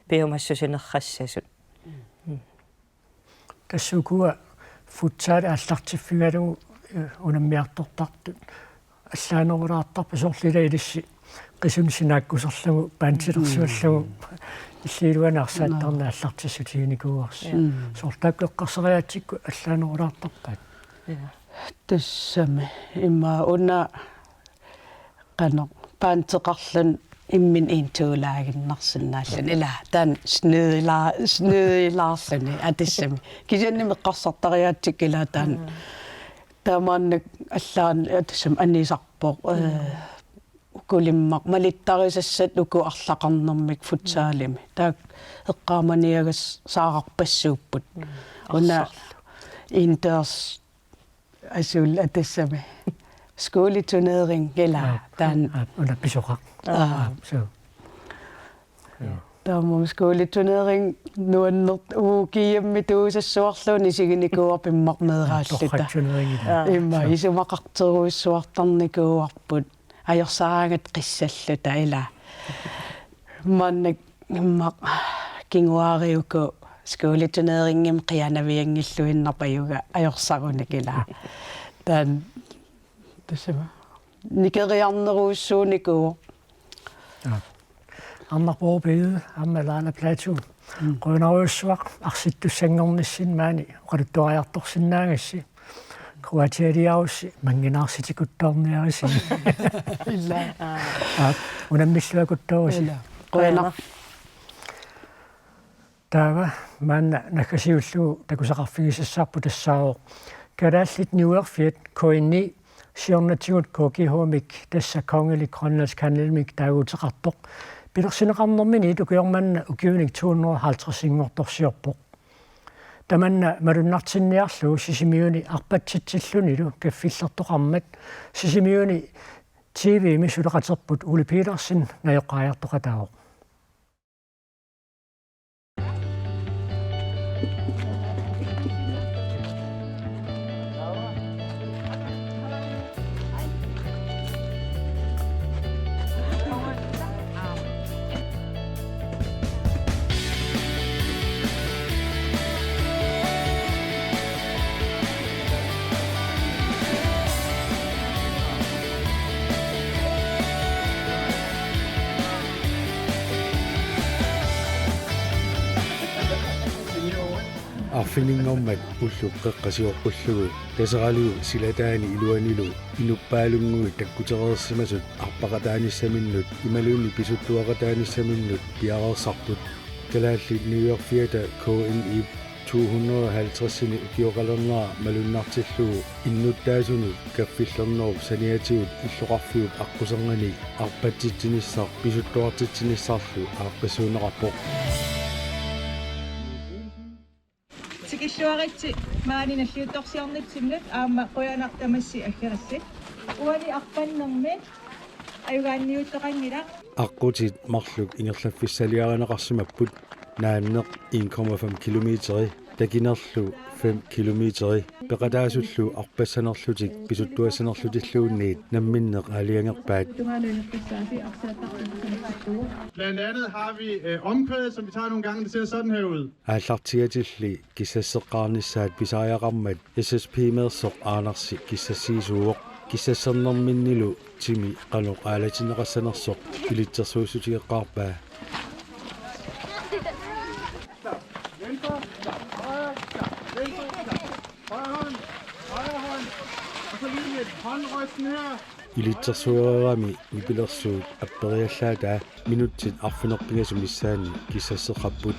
piumassusinerrassasut. Tassa ukua futsal aallartiffigalugu, eh, unammiartortartut allaanerulaartarput, soorlu ila ilissi qisunik sinaakkuserlugu, pantilersuallugu, illit iluanni arsaattarneq aallartissutiginikuuarsi. Mm. Soorlu taakku eqqarsariaatsikkut allaanerulaartarpaat. Ja. Tassami. Immaqa una qanoq, panteqarluni imminut entuulaaginnarsinnaalluni. Ila, taanna snydilaar-, snydilaarluni, aa, tassami. Kisianni eqqarsartariaatsikkut ila taanna. Mm. Taamaannak allaat, aa, tassami anisarpoq. Mm. Eh, ukulimmat malittarisassat uku arlaqarnermik futsalimi. Taakku eqqaamaniagassaararpassuupput. Mm. Una arsarlu. Indendørs Asul, aa, tassami. Skoleturnering, ila, aap, taanna. Aap, una pisoqaq. Aap. Aap, suu. Ja. Taamaammat skoleturnering nuannertoq, ukiammi tuusassuarluunniit isiginikuuarput immaqa meeraalluta. Torrakturnering, ila. Aap. Immaqa, suu, isumaqarterujussuartarnikuuarput. Ajorsaraangatta qissalluta, ila. Maannakkut immaqa kinguaariuku skoleturneringimi qianavianngilluinnarpoq ajuga ajorsarunik, ila. Taanna tassami nikeriarnerujussuunikuuvoq. Ja. Arnaq Poor Bede, aamma Laila Platou. Mm. Qujanarujussuaq arsittussanngornissinni maani oqaluttuariartorsinnaagassi. Kroatialiarussi mannginaarsitsikuttoorniarisi. Ila. Aap, unammilluakuttoorisi. Ila. Qujanaq. Taava maanna naggasiullugu takusaqarfigisassarput tassaavoq kalaallit niuerfiat K N I siornatigut K G H-mik, tassa Kongelig Grønlandsk Handelimik taaguuteqartoq, pilersinneqarnerminiit ukioq manna ukiunik to hundrede og halvtreds-inngortorsiorpoq. Tamanna malunnartinniarlugu Sisimiuni arpatsitsillunilu kaffillertoqarmat Sisimiuni T V-mi suleqaterput Ole Petersen najoqqaariartoqataavoq. Arfininngormat ullup qeqqa sioqqullugu Taseraliup silataani iluanilu inuppaalunnguit takkutereersimasut arpaqataanissaminnut imaluunniit pisuttuaqataanissaminnut piareersarput. Kalaallit niuerfiata K N I to hundrede og halvtreds-ini ukioqalernera malunnartillugu innuttaasunut kaffillernerup saniatigut illoqarfiup aqquserngani arpatsitsinissaq pisuttuartitsinissarlu aaqqissuunneqarpoq. Tikilluaritsi maani nalliuttorsiornitsinnut, aamma qujanaq tamassi aggerassi. Uani arpannermi ajugaanniuttoqanngilaq. Aqqutit marluk ingerlaffissaliarineqarsimapput, naanneq en komma fem kilometeri, takinerlu fem kilometeri. Peqataasullu arpassanerlutik pisuttuassanerlutilluunniit namminneq aalajangerpaat. Blandt andet har vi, øh, omkvædet, som vi tager nogle gange. Det ser sådan her ud. Aallartigatilli kissasseqqaarnissaat pisariaqarmat S S P-meersoq Aanarsi kissassiisuuvoq. Kissassernerminnilu timi qanoq aalatinneqassanersoq ilitsersuussutigeqqaarpaa. Venstre, højre, venstre, højre hånd, højre hånd, og så lige lidt håndrysten her. Ilitsersuereerami nipilersuut apperiallaataa minutsit arfineq-pingasut missaanni kissasseqqapput.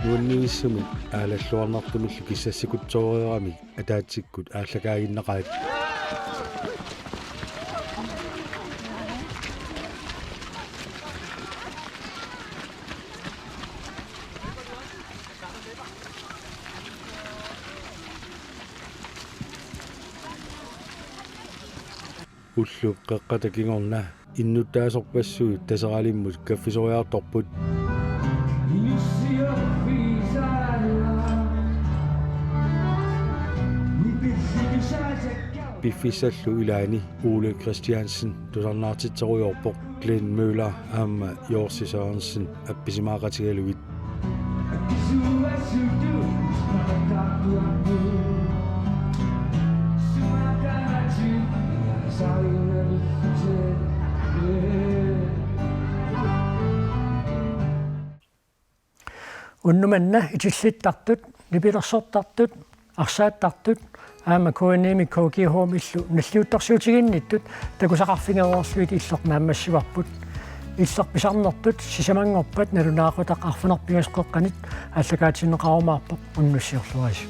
Nuannivissamik aalalluarnartumillu kissassikutsooreeramik ataatsikkut aallakaaginnaqaat. Ullup qeqqata kingorna innuttaasorpassuit Taseralimmut kaffisoriartorput. Piffissallu ilaani Ole Christiansen tusarnaartitserujoorpoq Glenn Møller aamma Jorsi Sørensen appisimaaqatigalugit. Unnuk manna itillittartut, nipilersortartut, arsaattartut aamma K N M-i K G H-millu nalliuttorsiutiginnittut takusaqarfigereerlugit illoq naammassivarput. Illoq pisarnertut sisamanngorpat nalunaaqutaq arfineq-pingasut qeqqanut aallakaatinneqarumaarpoq, unnussiorluarisi.